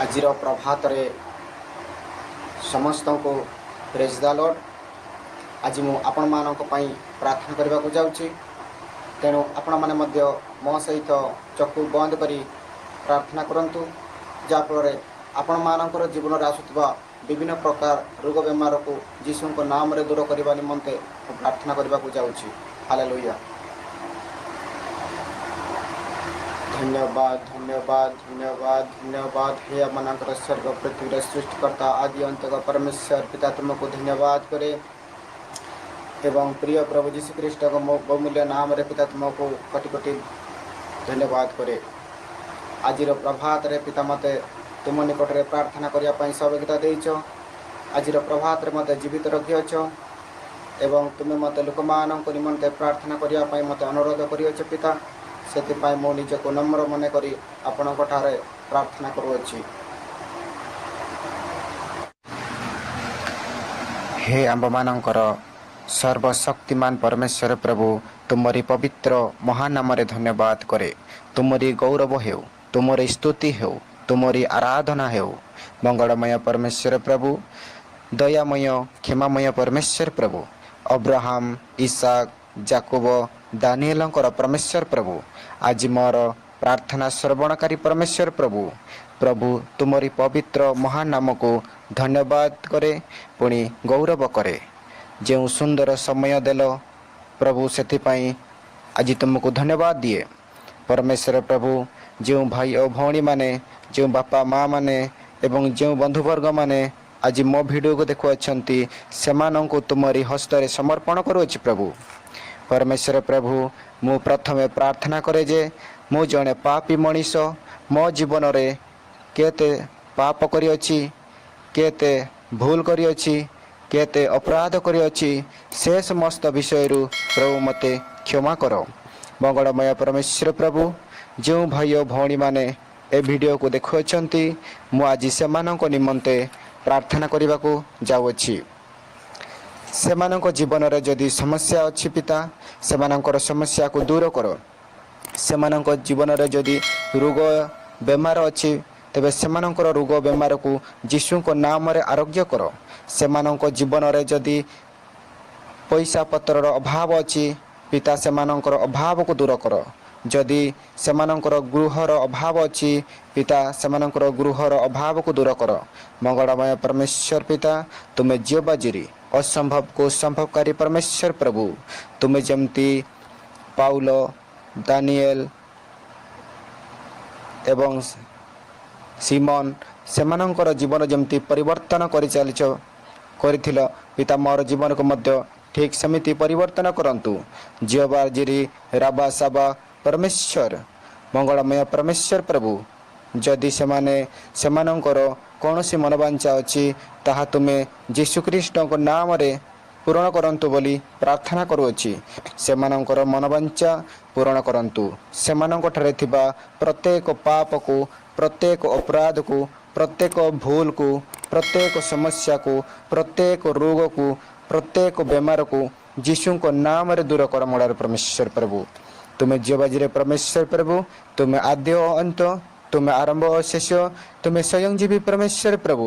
ଆଜିର ପ୍ରଭାତରେ ସମସ୍ତଙ୍କୁ ପ୍ରେଜ୍ ଦ ଲର୍ଡ଼। ଆଜି ମୁଁ ଆପଣମାନଙ୍କ ପାଇଁ ପ୍ରାର୍ଥନା କରିବାକୁ ଯାଉଛି, ତେଣୁ ଆପଣମାନେ ମଧ୍ୟ ମୋ ସହିତ ଚକ୍ଷୁ ବନ୍ଦ କରି ପ୍ରାର୍ଥନା କରନ୍ତୁ, ଯାହାଫଳରେ ଆପଣମାନଙ୍କର ଜୀବନରେ ଆସୁଥିବା ବିଭିନ୍ନ ପ୍ରକାର ରୋଗ ବେମାରକୁ ଯୀଶୁଙ୍କ ନାମରେ ଦୂର କରିବା ନିମନ୍ତେ ମୁଁ ପ୍ରାର୍ଥନା କରିବାକୁ ଯାଉଛି। ହାଲେଲୁୟା। ଧନ୍ୟବାଦ, ଧନ୍ୟବାଦ, ଧନ୍ୟବାଦ, ଧନ୍ୟବାଦ। ହେ ଆମମାନଙ୍କର ସ୍ୱର୍ଗ ପୃଥିବୀର ସୃଷ୍ଟିକର୍ତ୍ତା, ଆଦି ଅନ୍ତକ ପରମେଶ୍ୱର ପିତା, ତୁମକୁ ଧନ୍ୟବାଦ କରେ ଏବଂ ପ୍ରିୟ ପ୍ରଭୁ ଯୀଶୁ ଖ୍ରୀଷ୍ଟଙ୍କ ବହୁମୂଲ୍ୟ ନାମରେ ପିତା, ତୁମକୁ କୋଟି କୋଟି ଧନ୍ୟବାଦ କରେ। ଆଜିର ପ୍ରଭାତରେ ପିତା, ମୋତେ ତୁମ ନିକଟରେ ପ୍ରାର୍ଥନା କରିବା ପାଇଁ ସହଭାଗିତା ଦେଇଛ। ଆଜିର ପ୍ରଭାତରେ ମୋତେ ଜୀବିତ ରଖିଅଛ ଏବଂ ତୁମେ ମୋତେ ଲୋକମାନଙ୍କ ନିମନ୍ତେ ପ୍ରାର୍ଥନା କରିବା ପାଇଁ ମୋତେ ଅନୁରୋଧ କରିଅଛ ପିତା। ସେଥିପାଇଁ ମୁଁ ନିଜକୁ ନମ୍ର ମନେ କରି ଆପଣଙ୍କ ଠାରେ ପ୍ରାର୍ଥନା କରୁଅଛି। ହେ ଆମ୍ଭମାନଙ୍କର ସର୍ବଶକ୍ତିମାନ ପରମେଶ୍ୱର ପ୍ରଭୁ, ତୁମରି ପବିତ୍ର ମହାନାମରେ ଧନ୍ୟବାଦ କରେ। ତୁମରି ଗୌରବ ହେଉ, ତୁମରି ସ୍ତୁତି ହେଉ, ତୁମରି ଆରାଧନା ହେଉ। ମଙ୍ଗଳମୟ ପରମେଶ୍ୱର ପ୍ରଭୁ, ଦୟାମୟ କ୍ଷମାମୟ ପରମେଶ୍ୱର ପ୍ରଭୁ, ଅବ୍ରାହମ, ଇସାକ, ଜାକୁବ, ଦାନିଏଲଙ୍କର ପରମେଶ୍ୱର ପ୍ରଭୁ, ଆଜି ମୋର ପ୍ରାର୍ଥନା ଶ୍ରବଣକାରୀ ପରମେଶ୍ୱର ପ୍ରଭୁ, ପ୍ରଭୁ ତୁମରି ପବିତ୍ର ମହାନାମକୁ ଧନ୍ୟବାଦ କରେ, ପୁଣି ଗୌରବ କରେ। ଯେଉଁ ସୁନ୍ଦର ସମୟ ଦେଲ ପ୍ରଭୁ, ସେଥିପାଇଁ ଆଜି ତୁମକୁ ଧନ୍ୟବାଦ ଦିଏ। ପରମେଶ୍ୱର ପ୍ରଭୁ, ଯେଉଁ ଭାଇ ଓ ଭଉଣୀମାନେ, ଯେଉଁ ବାପା ମା' ମାନେ ଏବଂ ଯେଉଁ ବନ୍ଧୁବର୍ଗମାନେ ଆଜି ମୋ ଭିଡ଼ିଓକୁ ଦେଖୁଅଛନ୍ତି, ସେମାନଙ୍କୁ ତୁମରି ହସ୍ତରେ ସମର୍ପଣ କରୁଅଛି ପ୍ରଭୁ। ପରମେଶ୍ୱର ପ୍ରଭୁ, ମୁଁ ପ୍ରଥମେ ପ୍ରାର୍ଥନା କରେ ଯେ ମୁଁ ଜଣେ ପାପୀ ମଣିଷ। ମୋ ଜୀବନରେ କେତେ ପାପ କରିଅଛି, କେତେ ଭୁଲ କରିଅଛି, କେତେ ଅପରାଧ କରିଅଛି, ସେ ସମସ୍ତ ବିଷୟରୁ ପ୍ରଭୁ ମୋତେ କ୍ଷମା କର। ମଙ୍ଗଳମୟ ପରମେଶ୍ୱର ପ୍ରଭୁ, ଯେଉଁ ଭାଇ ଓ ଭଉଣୀମାନେ ଏ ଭିଡ଼ିଓକୁ ଦେଖୁଅଛନ୍ତି, ମୁଁ ଆଜି ସେମାନଙ୍କ ନିମନ୍ତେ ପ୍ରାର୍ଥନା କରିବାକୁ ଯାଉଅଛି। ସେମାନଙ୍କ ଜୀବନରେ ଯଦି ସମସ୍ୟା ଅଛି ପିତା, ସେମାନଙ୍କର ସମସ୍ୟାକୁ ଦୂର କର। ସେମାନଙ୍କ ଜୀବନରେ ଯଦି ରୋଗ ବେମାର ଅଛି, ତେବେ ସେମାନଙ୍କର ରୋଗ ବେମାରକୁ ଯୀଶୁଙ୍କ ନାମରେ ଆରୋଗ୍ୟ କର। ସେମାନଙ୍କ ଜୀବନରେ ଯଦି ପଇସା ପତ୍ରର ଅଭାବ ଅଛି ପିତା, ସେମାନଙ୍କର ଅଭାବକୁ ଦୂର କର। ଯଦି ସେମାନଙ୍କର ଗୃହର ଅଭାବ ଅଛି ପିତା, ସେମାନଙ୍କର ଗୃହର ଅଭାବକୁ ଦୂର କର। ମଙ୍ଗଳମୟ ପରମେଶ୍ୱର ପିତା, ତୁମେ ଜିଓବାଜିରି, ଅସମ୍ଭବକୁ ସମ୍ଭବକାରୀ ପରମେଶ୍ୱର ପ୍ରଭୁ, ତୁମେ ଯେମିତି ପାଉଲ, ଦାନିଏଲ ଏବଂ ସିମନ ସେମାନଙ୍କର ଜୀବନ ଯେମିତି ପରିବର୍ତ୍ତନ କରିଚାଲିଛ, କରିଥିଲ ପିତା, ମୋର ଜୀବନକୁ ମଧ୍ୟ ଠିକ୍ ସେମିତି ପରିବର୍ତ୍ତନ କରନ୍ତୁ। ଜିଓବାଜିରି, ରାବା ସାବା ପରମେଶ୍ୱର, ମଙ୍ଗଳମୟ ପରମେଶ୍ୱର ପ୍ରଭୁ, ଯଦି ସେମାନେ ସେମାନଙ୍କର କୌଣସି ମନୋବାଞ୍ଛା ଅଛି, ତାହା ତୁମେ ଯୀଶୁଖ୍ରୀଷ୍ଟଙ୍କ ନାମରେ ପୂରଣ କରନ୍ତୁ ବୋଲି ପ୍ରାର୍ଥନା କରୁଅଛି। ସେମାନଙ୍କର ମନୋବାଞ୍ଛା ପୂରଣ କରନ୍ତୁ। ସେମାନଙ୍କଠାରେ ଥିବା ପ୍ରତ୍ୟେକ ପାପକୁ, ପ୍ରତ୍ୟେକ ଅପରାଧକୁ, ପ୍ରତ୍ୟେକ ଭୁଲକୁ, ପ୍ରତ୍ୟେକ ସମସ୍ୟାକୁ, ପ୍ରତ୍ୟେକ ରୋଗକୁ, ପ୍ରତ୍ୟେକ ବେମାରକୁ ଯୀଶୁଙ୍କ ନାମରେ ଦୂର କର। ମୂଳରେ ପରମେଶ୍ୱର ପ୍ରଭୁ, ତୁମେ ଜିଓବାଜିରେ ପରମେଶ୍ୱର ପ୍ରଭୁ, ତୁମେ ଆଦ୍ୟ ଓ ଅନ୍ତ, ତୁମେ ଆରମ୍ଭ ଓ ଶେଷ, ତୁମେ ସ୍ୱୟଂଜୀବୀ ପରମେଶ୍ୱର ପ୍ରଭୁ।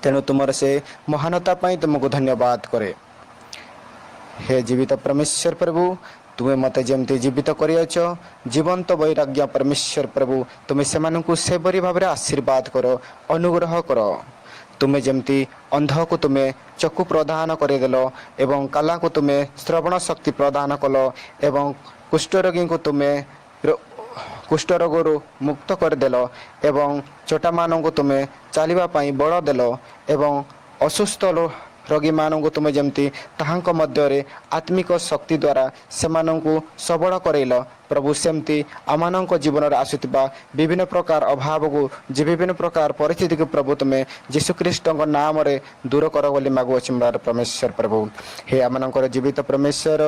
ତେଣୁ ତୁମର ସେ ମହାନତା ପାଇଁ ତୁମକୁ ଧନ୍ୟବାଦ କରେ। ହେ ଜୀବିତ ପରମେଶ୍ୱର ପ୍ରଭୁ, ତୁମେ ମୋତେ ଯେମିତି ଜୀବିତ କରିଅଛ, ଜୀବନ୍ତ ବୈରାଗ୍ୟ ପରମେଶ୍ୱର ପ୍ରଭୁ, ତୁମେ ସେମାନଙ୍କୁ ସେପରି ଭାବରେ ଆଶୀର୍ବାଦ କର, ଅନୁଗ୍ରହ କର। ତୁମେ ଯେମିତି ଅନ୍ଧକୁ ତୁମେ ଚକ୍ଷୁ ପ୍ରଦାନ କରିଦେଲ ଏବଂ କାଲାକୁ ତୁମେ ଶ୍ରବଣ ଶକ୍ତି ପ୍ରଦାନ କଲ ଏବଂ କୁଷ୍ଠରୋଗୀଙ୍କୁ ତୁମେ କୁଷ୍ଠରୋଗରୁ ମୁକ୍ତ କରିଦେଲ ଏବଂ ଚଟାମାନଙ୍କୁ ତୁମେ ଚାଲିବା ପାଇଁ ବଳ ଦେଲ ଏବଂ ଅସୁସ୍ଥ ରୋଗୀମାନଙ୍କୁ ତୁମେ ଯେମିତି ତାହାଙ୍କ ମଧ୍ୟରେ ଆତ୍ମିକ ଶକ୍ତି ଦ୍ୱାରା ସେମାନଙ୍କୁ ସବଳ କରାଇଲ ପ୍ରଭୁ, ସେମିତି ଆମମାନଙ୍କ ଜୀବନରେ ଆସୁଥିବା ବିଭିନ୍ନ ପ୍ରକାର ଅଭାବକୁ, ଯେ ବିଭିନ୍ନ ପ୍ରକାର ପରିସ୍ଥିତିକୁ ପ୍ରଭୁ ତୁମେ ଯୀଶୁଖ୍ରୀଷ୍ଟଙ୍କ ନାମରେ ଦୂର କର ବୋଲି ମାଗୁଅଛି ମୋର ପରମେଶ୍ୱର ପ୍ରଭୁ। ହେ ଆମମାନଙ୍କର ଜୀବିତ ପରମେଶ୍ୱର।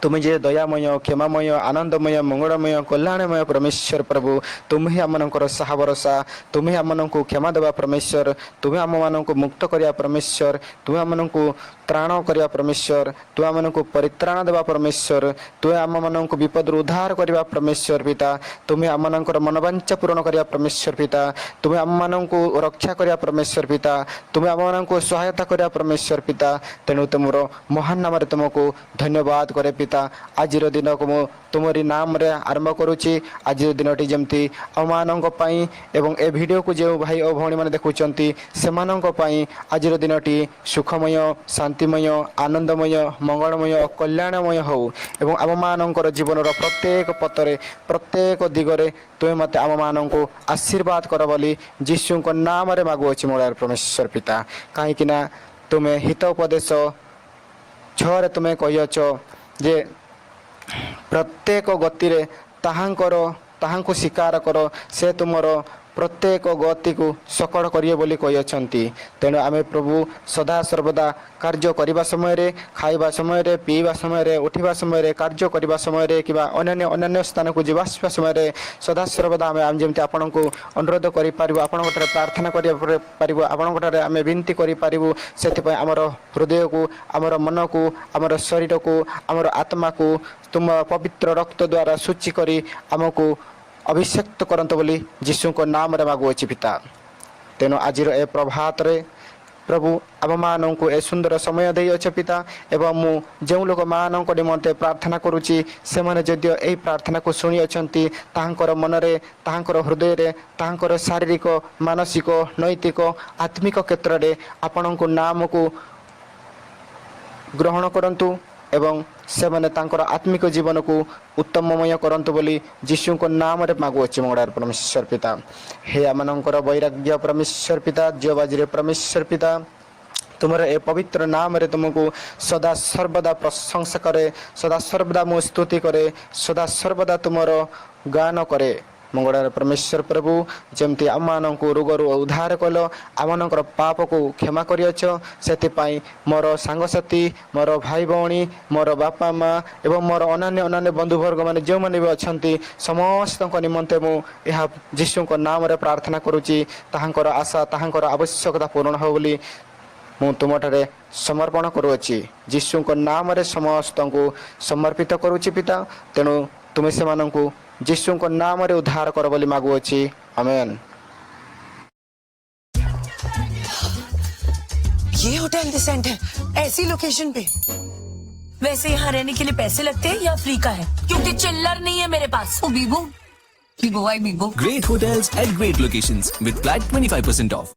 ତୁମେ ଯେ ଦୟାମୟ, କ୍ଷମାମୟ, ଆନନ୍ଦମୟ, ମଙ୍ଗଳମୟ, କଲ୍ୟାଣମୟ ପରମେଶ୍ୱର ପ୍ରଭୁ, ତୁମେ ହିଁ ଆମମାନଙ୍କର ସାହା ଭରସା। ତୁମେ ଆମମାନଙ୍କୁ କ୍ଷମା ଦେବା ପରମେଶ୍ୱର, ତୁମେ ଆମମାନଙ୍କୁ ମୁକ୍ତ କରିବା ପରମେଶ୍ୱର, ତୁମେ ଆମମାନଙ୍କୁ ତ୍ରାଣ କରିବା ପରମେଶ୍ୱର, ତୁମେ ଆମମାନଙ୍କୁ ପରିତ୍ରାଣ ଦେବା ପରମେଶ୍ୱର, ତୁମେ ଆମମାନଙ୍କୁ ବିପଦରୁ ଉଦ୍ଧାର କରିବା ପରମେଶ୍ୱର ପିତା, ତୁମେ ଆମମାନଙ୍କର ମନୋବାଞ୍ଛା ପୂରଣ କରିବା ପରମେଶ୍ୱର ପିତା, ତୁମେ ଆମମାନଙ୍କୁ ରକ୍ଷା କରିବା ପରମେଶ୍ୱର ପିତା, ତୁମେ ଆମମାନଙ୍କୁ ସହାୟତା କରିବା ପରମେଶ୍ୱର ପିତା। ତେଣୁ ତୁମର ମହାନ ନାମରେ ତୁମକୁ ଧନ୍ୟବାଦ କରେ ପିତା। ଆଜିର ଦିନକୁ ମୁଁ ତୁମରି ନାମରେ ଆରମ୍ଭ କରୁଛି। ଆଜିର ଦିନଟି ଯେମିତି ଆମମାନଙ୍କ ପାଇଁ ଏବଂ ଏ ଭିଡ଼ିଓକୁ ଯେଉଁ ଭାଇ ଓ ଭଉଣୀମାନେ ଦେଖୁଛନ୍ତି ସେମାନଙ୍କ ପାଇଁ ଆଜିର ଦିନଟି ସୁଖମୟ, ଶାନ୍ତିମୟ, ଆନନ୍ଦମୟ, ମଙ୍ଗଳମୟ, କଲ୍ୟାଣମୟ ହେଉ ଏବଂ ଆମମାନଙ୍କର ଜୀବନର ପ୍ରତ୍ୟେକ ପଥରେ, ପ୍ରତ୍ୟେକ ଦିଗରେ ତୁମେ ମୋତେ ଆମମାନଙ୍କୁ ଆଶୀର୍ବାଦ କର ବୋଲି ଯୀଶୁଙ୍କ ନାମରେ ମାଗୁଅଛି ମୋର ପରମେଶ୍ୱର ପିତା। କାହିଁକିନା ତୁମେ ହିତ ଉପଦେଶ 6ରେ ତୁମେ କହିଅଛ ଯେ ପ୍ରତ୍ୟେକ ଗତିରେ ତାହାଙ୍କୁ ସ୍ୱୀକାର କର, ସେ ତୁମର ପ୍ରତ୍ୟେକ ଗତିକୁ ସକଳ କରିବେ ବୋଲି କହିଅଛନ୍ତି। ତେଣୁ ଆମେ ପ୍ରଭୁ ସଦାସର୍ବଦା କାର୍ଯ୍ୟ କରିବା ସମୟରେ, ଖାଇବା ସମୟରେ, ପିଇବା ସମୟରେ, ଉଠିବା ସମୟରେ, କାର୍ଯ୍ୟ କରିବା ସମୟରେ କିମ୍ବା ଅନ୍ୟାନ୍ୟ ଅନ୍ୟାନ୍ୟ ସ୍ଥାନକୁ ଯିବା ଆସିବା ସମୟରେ ସଦାସର୍ବଦା ଆମେ ଯେମିତି ଆପଣଙ୍କୁ ଅନୁରୋଧ କରିପାରିବୁ, ଆପଣଙ୍କଠାରେ ପ୍ରାର୍ଥନା କରିପାରିବୁ, ଆପଣଙ୍କଠାରେ ଆମେ ବିନତି କରିପାରିବୁ, ସେଥିପାଇଁ ଆମର ହୃଦୟକୁ, ଆମର ମନକୁ, ଆମର ଶରୀରକୁ, ଆମର ଆତ୍ମାକୁ ତୁମ ପବିତ୍ର ରକ୍ତ ଦ୍ୱାରା ଶୁଚି କରି ଆମକୁ ଅଭିଷିକ୍ତ କରନ୍ତୁ ବୋଲି ଯୀଶୁଙ୍କ ନାମରେ ମାଗୁଅଛି ପିତା। ତେଣୁ ଆଜିର ଏ ପ୍ରଭାତରେ ପ୍ରଭୁ ଆମମାନଙ୍କୁ ଏ ସୁନ୍ଦର ସମୟ ଦେଇଅଛ ପିତା, ଏବଂ ମୁଁ ଯେଉଁ ଲୋକମାନଙ୍କ ନିମନ୍ତେ ପ୍ରାର୍ଥନା କରୁଛି ସେମାନେ ଯଦିଓ ଏହି ପ୍ରାର୍ଥନାକୁ ଶୁଣିଅଛନ୍ତି, ତାହାଙ୍କର ମନରେ, ତାହାଙ୍କର ହୃଦୟରେ, ତାହାଙ୍କର ଶାରୀରିକ, ମାନସିକ, ନୈତିକ, ଆତ୍ମିକ କ୍ଷେତ୍ରରେ ଆପଣଙ୍କ ନାମକୁ ଗ୍ରହଣ କରନ୍ତୁ ଏବଂ ସେମାନେ ତାଙ୍କର ଆତ୍ମିକ ଜୀବନକୁ ଉତ୍ତମମୟ କରନ୍ତୁ ବୋଲି ଯୀଶୁଙ୍କ ନାମରେ ମାଗୁଅଛି ମଙ୍ଗଳାର ପରମେଶ୍ୱର ପିତା। ହେ ଆମମାନଙ୍କର ବୈରାଗ୍ୟ ପରମେଶ୍ୱର ପିତା, ଜିଓବାଜିରେ ପରମେଶ୍ୱର ପିତା, ତୁମର ଏ ପବିତ୍ର ନାମରେ ତୁମକୁ ସଦା ସର୍ବଦା ପ୍ରଶଂସା କରେ, ସଦା ସର୍ବଦା ମୁଁ ସ୍ତୁତି କରେ, ସଦା ସର୍ବଦା ତୁମର ଗାନ କରେ। ମଙ୍ଗଳାର ପରମେଶ୍ୱର ପ୍ରଭୁ, ଯେମିତି ଆମମାନଙ୍କୁ ରୋଗରୁ ଉଦ୍ଧାର କଲ, ଆମମାନଙ୍କର ପାପକୁ କ୍ଷମା କରିଅଛ, ସେଥିପାଇଁ ମୋର ସାଙ୍ଗସାଥି, ମୋର ଭାଇ ଭଉଣୀ, ମୋର ବାପା ମା ଏବଂ ମୋର ଅନ୍ୟାନ୍ୟ ଅନ୍ୟାନ୍ୟ ବନ୍ଧୁବର୍ଗମାନେ ଯେଉଁମାନେ ବି ଅଛନ୍ତି ସମସ୍ତଙ୍କ ନିମନ୍ତେ ମୁଁ ଏହା ଯୀଶୁଙ୍କ ନାମରେ ପ୍ରାର୍ଥନା କରୁଛି। ତାହାଙ୍କର ଆଶା, ତାହାଙ୍କର ଆବଶ୍ୟକତା ପୂରଣ ହେବ ବୋଲି ମୁଁ ତୁମଠାରେ ସମର୍ପଣ କରୁଅଛି। ଯୀଶୁଙ୍କ ନାମରେ ସମସ୍ତଙ୍କୁ ସମର୍ପିତ କରୁଛି ପିତା। ତେଣୁ ତୁମେ ସେମାନଙ୍କୁ ଯୀଶୁଙ୍କ ନାମରେ ଉଦ୍ଧାର କର ବୋଲି ମାଗୁଅଛି। ଆମେନ୍। ये होटल डिसेंट है ऐसी लोकेशन पे। वैसे यहाँ रहने के लिए पैसे लगते हैं या फ्री का है? क्योंकि चिल्लर नहीं है मेरे पास। ओ बीबो, बीबो आई बीबो। Great hotels at great locations with flat 25% off.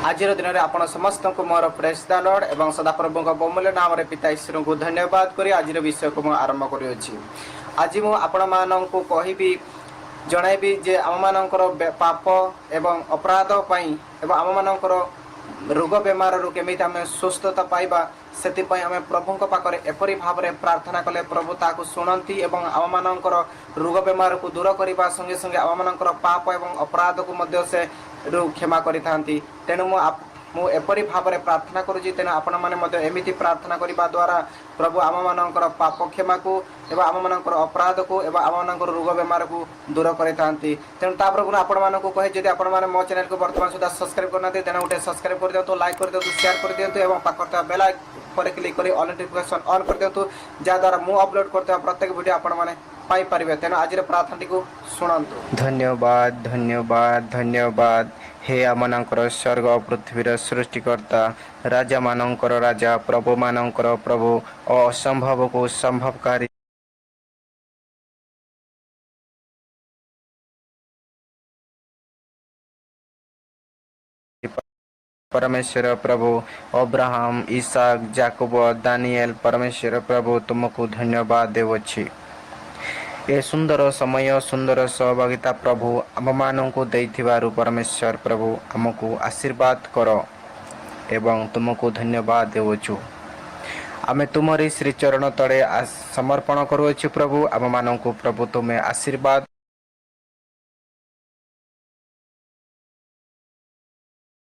ଆଜିର ଦିନରେ ଆପଣ ସମସ୍ତଙ୍କୁ ମୋର ପ୍ରେସ୍ ଦ ଲର୍ଡ ଏବଂ ସଦାପ୍ରଭୁଙ୍କ ବହୁମୂଲ୍ୟ ନାମରେ ପିତା ଈଶ୍ୱରଙ୍କୁ ଧନ୍ୟବାଦ କରି ଆଜିର ବିଷୟକୁ ମୁଁ ଆରମ୍ଭ କରୁଅଛି। ଆଜି ମୁଁ ଆପଣମାନଙ୍କୁ କହିବି, ଜଣାଇବି ଯେ ଆମମାନଙ୍କର ପାପ ଏବଂ ଅପରାଧ ପାଇଁ ଏବଂ ଆମମାନଙ୍କର ରୋଗ ବେମାରରୁ କେମିତି ଆମେ ସୁସ୍ଥତା ପାଇବା, ସେଥିପାଇଁ ଆମେ ପ୍ରଭୁଙ୍କ ପାଖରେ ଏପରି ଭାବରେ ପ୍ରାର୍ଥନା କଲେ ପ୍ରଭୁ ତାହାକୁ ଶୁଣନ୍ତି ଏବଂ ଆମମାନଙ୍କର ରୋଗ ବେମାରକୁ ଦୂର କରିବା ସଙ୍ଗେ ସଙ୍ଗେ ଆମମାନଙ୍କର ପାପ ଏବଂ ଅପରାଧକୁ ମଧ୍ୟ ସେ ରୁ କ୍ଷମା କରିଥାନ୍ତି। ତେଣୁ ମୁଁ ଏପରି ଭାବରେ ପ୍ରାର୍ଥନା କରୁଛି। ତେଣୁ ଆପଣମାନେ ମଧ୍ୟ ଏମିତି ପ୍ରାର୍ଥନା କରିବା ଦ୍ୱାରା ପ୍ରଭୁ ଆମମାନଙ୍କର ପାପ କ୍ଷମାକୁ ଏବଂ ଆମମାନଙ୍କର ଅପରାଧକୁ ଏବଂ ଆମମାନଙ୍କର ରୋଗ ବେମାରକୁ ଦୂର କରିଥାନ୍ତି। ତେଣୁ ତା ପୂର୍ବରୁ ଆପଣମାନଙ୍କୁ କହେ, ଯଦି ଆପଣମାନେ ମୋ ଚ୍ୟାନେଲକୁ ବର୍ତ୍ତମାନ ସୁଦ୍ଧା ସବସ୍କ୍ରାଇବ୍ କରିନାହାନ୍ତି, ତେଣୁ ଗୋଟେ ସବସ୍କ୍ରାଇବ୍ କରିଦିଅନ୍ତୁ, ଲାଇକ୍ କରିଦିଅନ୍ତୁ, ସେୟାର କରିଦିଅନ୍ତୁ ଏବଂ ପାଖରେ ଥିବା ବେଲ୍ ଉପରେ କ୍ଲିକ୍ କରି ଅଲ୍ ନୋଟିଫିକେସନ୍ ଅନ୍ କରିଦିଅନ୍ତୁ, ଯାହାଦ୍ୱାରା ମୁଁ ଅପଲୋଡ଼ କରୁଥିବା ପ୍ରତ୍ୟେକ ଭିଡ଼ିଓ ଆପଣମାନେ ପାଇପାରିବେ। ତେଣୁ ଆଜିର ପ୍ରାର୍ଥନାଟିକୁ ଶୁଣନ୍ତୁ। ଧନ୍ୟବାଦ, ଧନ୍ୟବାଦ, ଧନ୍ୟବାଦ। ହେ ଆମମାନଙ୍କର ସ୍ୱର୍ଗ ପୃଥିବୀର ସୃଷ୍ଟିକର୍ତ୍ତା, ରାଜାମାନଙ୍କର ରାଜା, ପ୍ରଭୁମାନଙ୍କର ପ୍ରଭୁ ଓ ଅସମ୍ଭବକୁ ସମ୍ଭବକାରୀ ପରମେଶ୍ୱର ପ୍ରଭୁ, ଅବ୍ରାହମ, ଇସାକ, ଜାକୁବ, ଦାନିଏଲ ପରମେଶ୍ୱର ପ୍ରଭୁ, ତୁମକୁ ଧନ୍ୟବାଦ ଦେଉଅଛି। ଏ ସୁନ୍ଦର ସମୟ, ସୁନ୍ଦର ସହଭାଗିତା ପ୍ରଭୁ ଆମମାନଙ୍କୁ ଦେଇଥିବାରୁ ପରମେଶ୍ୱର ପ୍ରଭୁ ଆମକୁ ଆଶୀର୍ବାଦ କର ଏବଂ ତୁମକୁ ଧନ୍ୟବାଦ ଦେଉଅଛୁ। ଆମେ ତୁମରି ଶ୍ରୀଚରଣ ତଳେ ସମର୍ପଣ କରୁଅଛୁ ପ୍ରଭୁ। ଆମମାନଙ୍କୁ ପ୍ରଭୁ ତୁମେ ଆଶୀର୍ବାଦ।